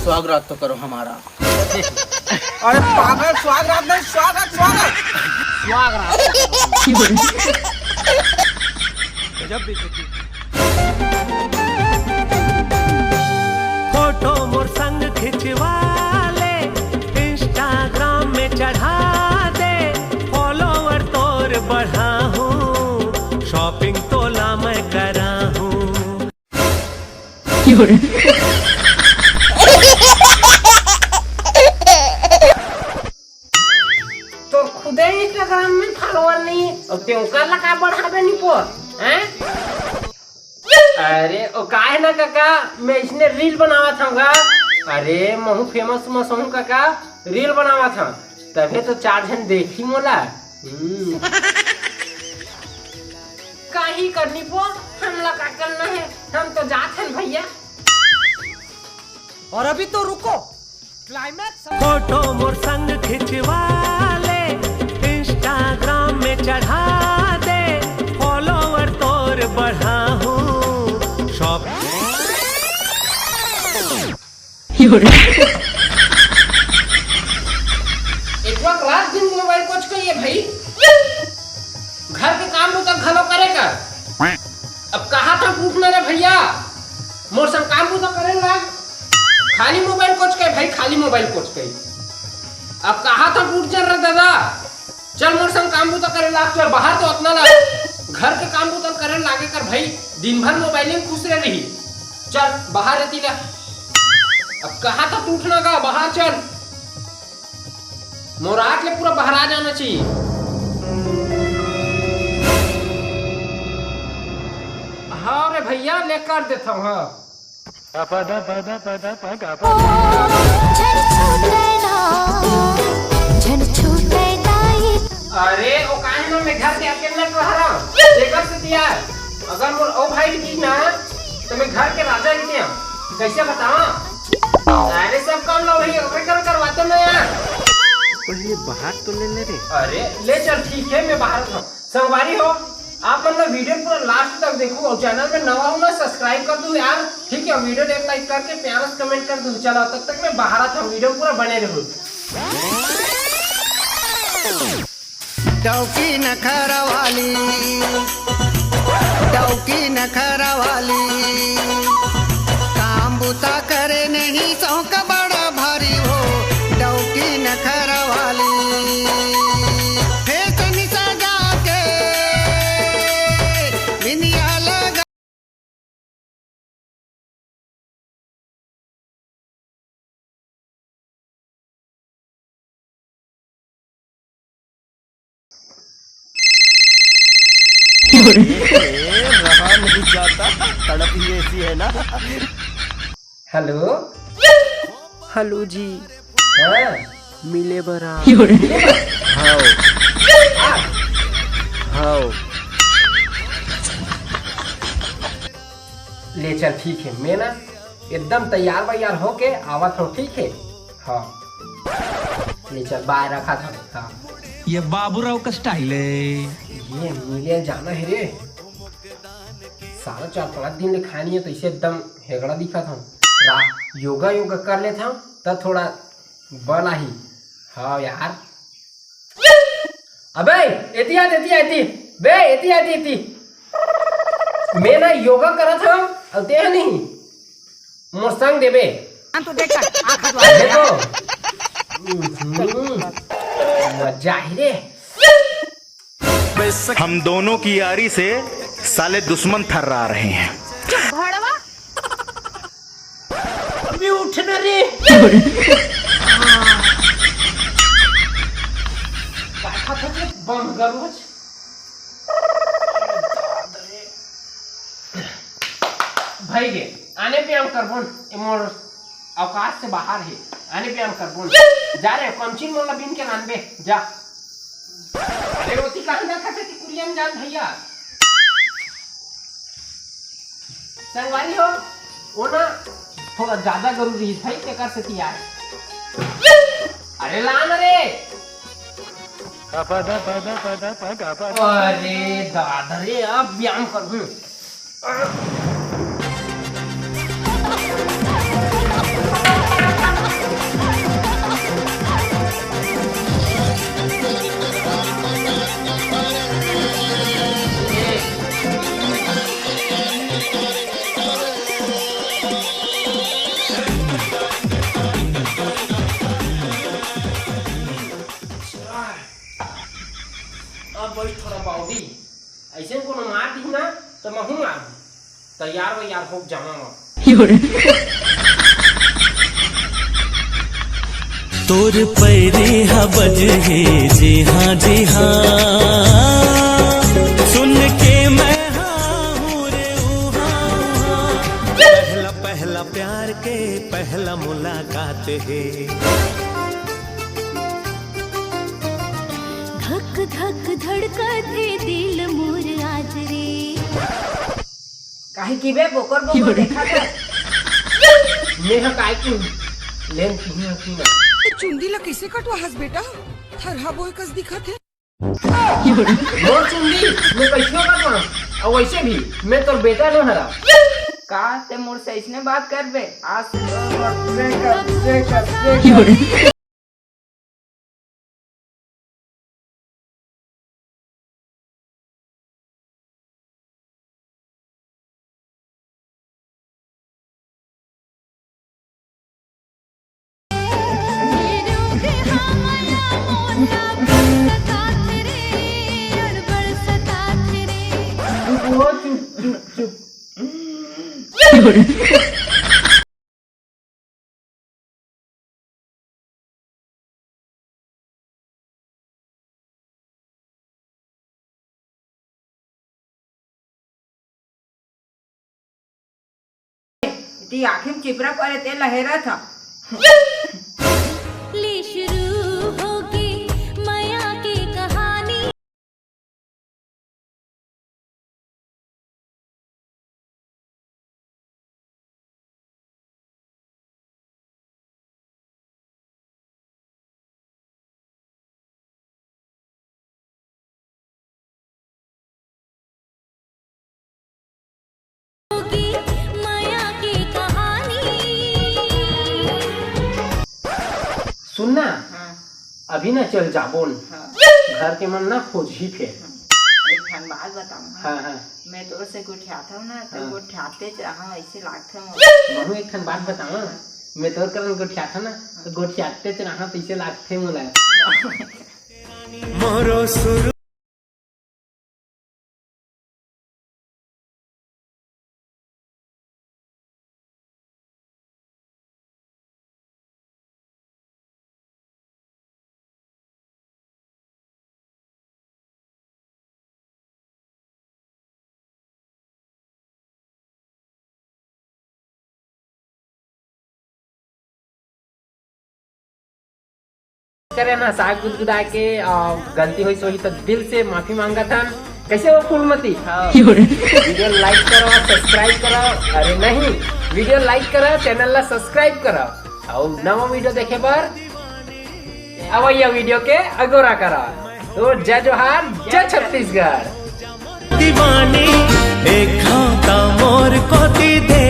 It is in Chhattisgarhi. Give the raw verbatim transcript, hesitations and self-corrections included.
स्वागत तो करो हमारा। अरे पागल, स्वागत नहीं, स्वागत, स्वागत। स्वागत। गजब बेइज्जती। फोटो मोर संग खिंचवा ले, Instagram में चढ़ा दे, follower तोर बढ़ाहूँ, shopping तोला मैं कराहूँ। तो खुदे Instagram में follower नहीं है, और ते ओकर ला का बढ़ाबे निपोर, हैं? अरे, ओ काहे ना काका, मैं इसने reel बनावत हूँ गा। अरे, महू famous मस हूँ काका, reel बनावत हूँ, तभे तो चार झन देखी मोला। हम्म। काही करनी पो, हमला का करना है, हम तो जात हन भैया। और अभी तो रुको, climax। फोटो मोर संग खिंचवा ले, Instagram में चढ़ा दे, follower तोर बढ़ाहूँ, shop। एक बार रात दिन मोबाइल कोचकइया भाई, घर के काम बुता घलो करे कर। अब कहा था उठ ना रे भैया, मोर संग काम बुता करे लाग। खाली मोबाइल कोचकइया भाई, खाली मोबाइल कोचकइया। अब कहा था उठ जा रे दादा, चल मोर संग काम बुता करे लाग, चल बाहर तो अतना ला, घर के काम बुता करे लागे कर भाई, दिन भर मोबाइल में खुश रह रही। चल बाहर रहती ला। अब कहा था उठ ना गा, बाहर चल। मोर आँख ले पूरा बाहर आ जाना चाहिए। हाँ रे भैया, ले कर देता हूँ, हाँ। झन छूटे ना, झन छूटे दाई। अरे, ओ काहे ना मैं घर के अकेला तो हरा, देखा से दिया। अगर मोर ओ भाई की ना, तो मैं घर के राजा ही क्या? कैसे बतावा? अरे, सब काम ला वही ओकरे कर करवाते ना यार। पहले बाहर तो ले ले रे। अरे, ले चल, ठीक है, मैं बाहर था। संगवारी हो, आप मन ना video पूरा last तक देखो और channel में नवा हो ना, subscribe कर दो यार, ठीक है? Video देख like करके प्यारा सा comment कर दो। चलो, तब तक मैं बाहर आता हूँ, video पूरा बने रहो। डौकी नखरा वाली, डौकी नखरा वाली, काम बुता करे नहीं शौक बड़ा भारी हो। डौकी नखरा वाली, फैशन सजा के बिंदिया लगा। रहा नहीं जाता, तड़प ही ऐसी है ना। हेलो। हेलो जी। हाँ। मिले बर आ। हाव। हाव। ले चल, ठीक है, मैं ना एकदम तैयार वैयार होके आवत हूँ, ठीक है? हाँ। ले चल, बाय, रखा था। हाँ। ये बाबूराव का style है। ये मिले जाना है रे। सारा चार पाँच दिन ले खानी है, तो इसे एकदम हेगड़ा दिखा था। रा-, योगा योगा कर लेता हूँ, तब थोड़ा बल आही। हाँ यार। अबे, एती आ, एती आ, एती। बे, एती आ, एती, एती। मैं ना योगा करत हूँ, अब ते नहीं। मोर संग देबे। हम तो देखा, आँख हटवा। देखो। हम्म, मजा ही रे। हम दोनों की यारी से साले दुश्मन थर्रा रहे हैं। चुप भड़वा। अभी उठ ना रे। बम गरोज। भाई गे, आने पे हम करबोन, ए मोर औकात से बाहर है। आने पे हम करबोन। जा रे, कमचिन मोला बीन के लानबे, जा। अरे वो ती कहाँ जात हस ती कुरिया में जान भैया? संगवारी हो, वो ना थोड़ा ज्यादा गरू रहिस भाई, तेकर सेती आय। अरे ला ना रे। अरे दादा रे, अब व्यायाम करहूँ। अब बड़ी थोड़ा बाउडी। अइसे कोनो मार दिही ना, त महूँ मारहूँ। तैयार वैयार हो जावा। तोर पैरी ह बजही जी हाँ जी हाँ, सुन के मैं हाँ हूँ रे ऊ हाँ हाँ। पहला पहला प्यार के पहला मुलाकात हे। धक धक धड़कत हे दिल मोर आज रे। काहे कि बे बोकर बोकर देखा कर। मैं ह काय की लेन की हूँ की ना। ए चुंदी ला कइसे कटवा हस बेटा? थरहा बोए कस दिखत हे। मोर चुंदी मैं कइसे कटवा? अउ वइसे भी मैं तोर बेटा नो हरा। का ते मोर से अइसने बात करबे? आज से तोर breakup, breakup, breakup। चुप, चुप, चुप। इती आँखी म चिपरा परे ते ल हेरत हँव। ले शुरू होगे मया के कहानी। होगी मया के कहानी। सुन ना, हाँ। अभी ना चल जाबोन। हाँ। घर के मन ना खोजही फेर। हाँ। एक ठन बात बताऊँ, हाँ? हाँ, हाँ। मैं तोर से गोठियाथँव ना, त हाँ। गोठियातेच रहँव, अइसे लागथे मोला। महूँ एक ठन बात बताऊँ? हाँ। मैं तोर करन गोठियाथँव ना, त गोठियातेच रहँव, तइसे लागथे मोला। मोरो सुरु करे ना, साग गुदगुदा के, आ, गलती होइस होही त दिल से माफी मांगत हन। कइसे हो फूलमती? हाँ। Video like करो, subscribe करो। अरे नहीं, video like करो, channel ला subscribe करो। अउ नवा video देखे बर अवइया video के अगोरा करा। तो जय जोहार, जय छत्तीसगढ़। दीवानी, एक घांव त मोर कोती दे